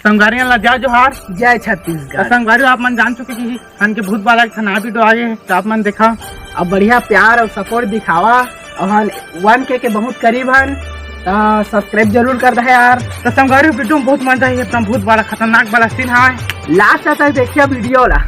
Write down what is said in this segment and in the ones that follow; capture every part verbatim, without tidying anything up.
संगवारी ला जय जोहार। जय छत्तीसगढ़। तो संगवारी, आप मन जान चुके कि हमन के भूत वाला एक ठन नया video आगे हे, तो आप मन देखा। अब बढ़िया प्यार और support दिखावा, और हम one K के बहुत करीब हन, तो subscribe जरूर कर दे यार। तो संगवारी, video में बहुत मजा आही, एकदम भूत वाला खतरनाक वाला scene है, last तक देखिए video ला।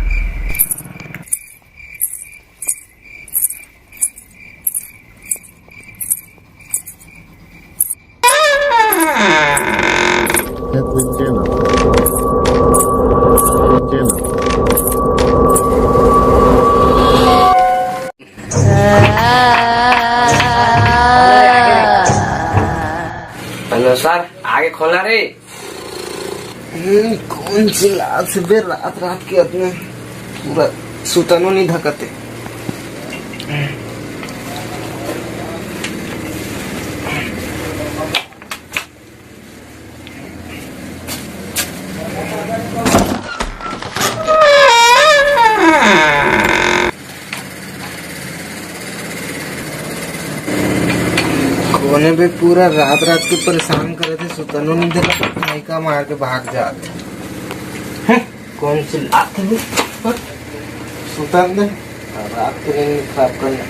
हेलो सर, आगे खोला रे। हम्म, कौन चिल्लात हे बे रात रात के, अतने पूरा सुतनो नहीं धकते। कोने बे पूरा रात रात के परेशान करे थे, सुतनो नहीं देला, माइका मार के भाग जात। हम्म, कौन चिल्लात हे बे? सुतन दे, रात के नींद खराब करना।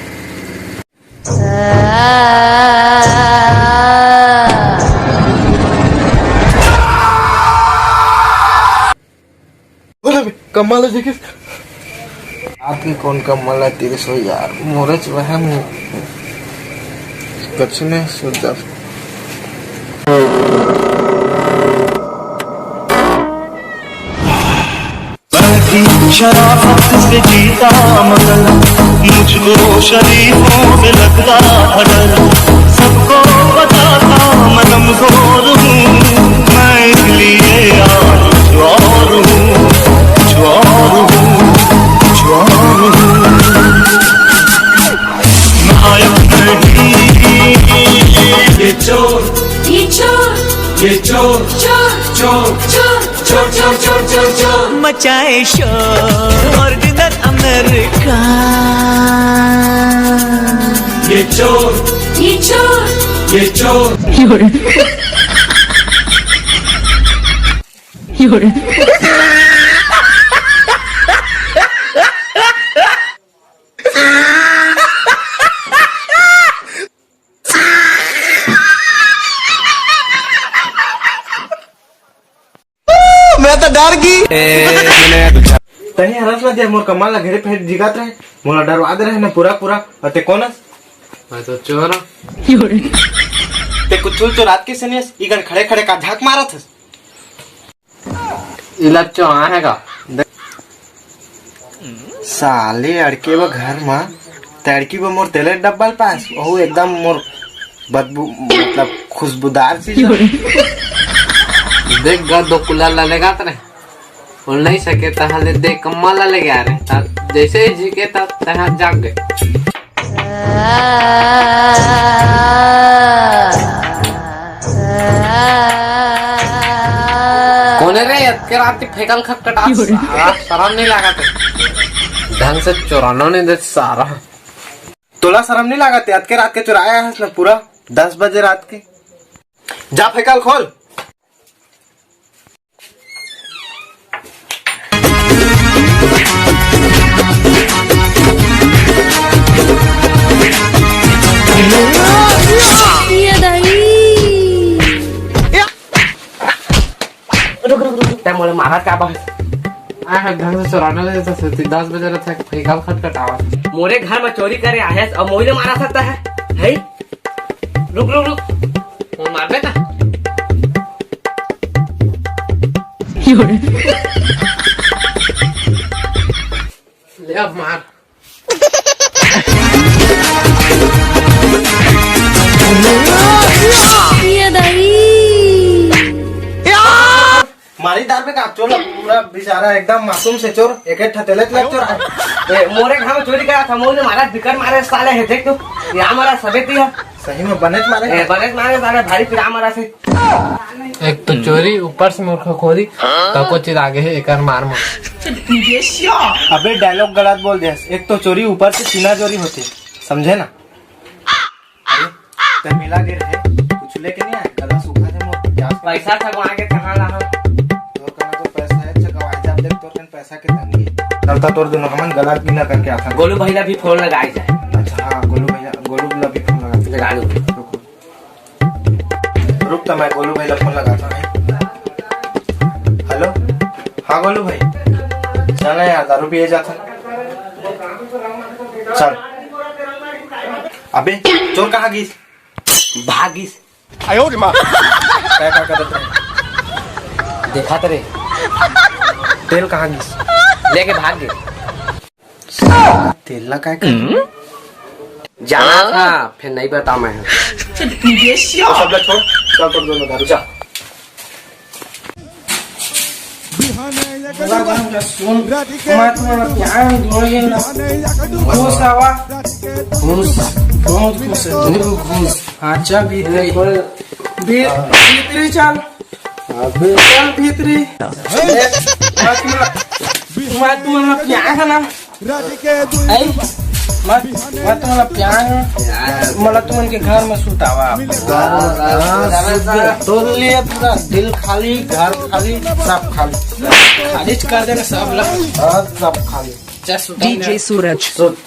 बोले बे, कम्मा ला देखे। आपके कौन कम्मा ला तेरे सो यार, मोरे च वहम कछ ने सोचा। शराफत से जीता मगर मुझको शरीफों से लगता था डर। सबको पता था मैं कमजोर हूँ, मैं इसलिए आज कुछ और हूँ, कुछ और हूँ, कुछ और हूँ। नायक नहीं। ये चोर, ये चोर, ये चोर, चोर, चोर, चोर, चोर, चोर, चोर, चोर, चोर। मचाए शोर डिनर अमेरिका। ये चोर, ये चोर, ये चोर। मैं तो डर गई। तही हरस ला दे, मोर कमाल ला घेरे पहेट जिगात रहे, मोला डरवा दे रहे ना पूरा पूरा। अते कौन हस? मैं तो चोर हूँ। ते कुछ चुल चोरात के सनियस, इकड़ खड़े खड़े का झाक मारत हस? इला चोरा है का? देख। साले अड़के बा घर मा, तड़की बा मोर तेले डब्बल पास, ओहू एकदम मोर बदबू, मतलब खुशबूदार चीज है। देख गा दो कुला ला लेगा तने, वो नहीं सके तहले देख कम्मा ला ले गया रे, ता जैसे ही झिके ता तहाँ जाग गए। कोने रे, अतके रात के फेकल खटखटा, सारा शरम नहीं लागत। ढंग से चोराना नहीं दे सारा। तोला शरम नहीं लागत? अतके रात के चुराया है इसने पूरा दस बजे रात के। जा फेकल खोल। ये दाई। रुक, रुक, रुक, रुक। तै मोला मारत का बा? आ, ढंग से चोराना ले तो सोची, दस बजे रहता है, फेकल खटखटावा। मोरे घर में चोरी करे आयस और मोइले मारा सकता है, है? रुक, रुक, रुक। वो मार देता। ले अब मार। ये दाई। मारी दार पे का चोर पूरा बेचारा एकदम मासूम से चोर, एक एक ठा तेले तेले चोर। ए, मोरे घर में चोरी करा था, मोरे मारा बिकट मारे साले है, देख तो, यहाँ मारा सबे पिया। सही में बने मारे। ए, बने मारे साले, भारी पिरा मारा से। एक तो चोरी, ऊपर से मूर्खखोरी, तको चिर आगे है एकर मार मार। अबे dialogue गलत बोल दे, एक तो चोरी ऊपर से सीना चोरी होती, समझे ना? अरे, ते मिला गिर है, कुछ लेके नहीं आए, गला सूखा है मोर, प्यास। पैसा ठगवा के कहाँ लाना? चलता तोर दोनों हमन गला गीला करके आथन। गोलू भाई ला भी फोन लगाए जाए। अच्छा, हाँ, गोलू भैया, गोलू ला भी फोन लगा। लगा दो। रुक, रुक, तो मैं गोलू भाई ला फोन लगाता हूँ। हेलो, हाँ गोलू भाई, चल ना यार, दारू पिए जाथन। चल। अबे, चोर कहाँ गिस? भागिस। आयो रे माँ। काय का करत रहे? देखा तरे। तेल कहाँ गिस? लेके भाग गे। तेल ला काय कर? जाना था, फिर नहीं बता मैं। तो सब ला छोड़, चल तोर दोनों दारू, चल। सुन, मैं तुम्हारा प्यार जोड़ेगा। घूस आवा। घूस, बहुत घूस है। घूस। हाँ, चल भीतरी। भी-, भीतरी चल। अबे। चल भीतरी। देख, मैं तुम्हारा, मैं तुम्हारा प्यार है ना। ऐ, मैं, मैं तुम्हारा प्यार है। मला तुमन के घर में सुतावा। हाँ, सुध। तोर लिए पूरा दिल खाली, घर खाली, सब खाली। खाली कर देना सब ला। हाँ, सब खाली। चल, सुता डीजे सूरज। सुत।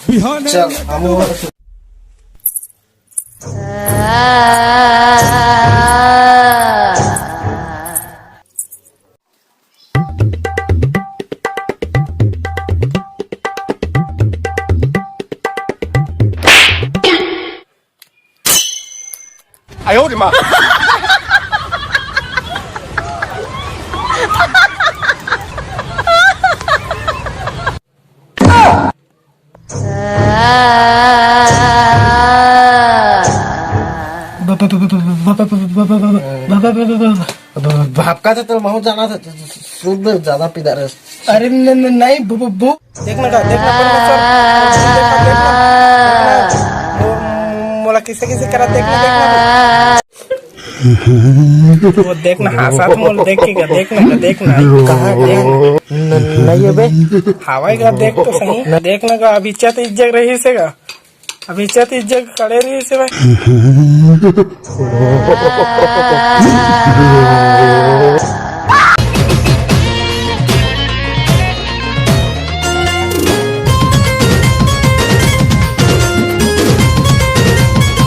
चल, हम भापका था तो महू जाना था, सुबह ज्यादा पीदा रहे। अरे न-, न-, नहीं, बु-, बु-, बु-, देखना का, देखना परमेश्वर, देखना, देखना, देखना। मो-, मोला किसे किसे करा, देखना, देखना। वो देखना, हांसा तो मोला देख के का, देखना का, देखना। कहाँ, कहाँ? न-, नहीं है बे। हवाई का देख तो सही। न-, देखना का, अभी इज्जत, इज्जत रही से का। अभी इज्जत, इज्जत खड़े रही से भाई।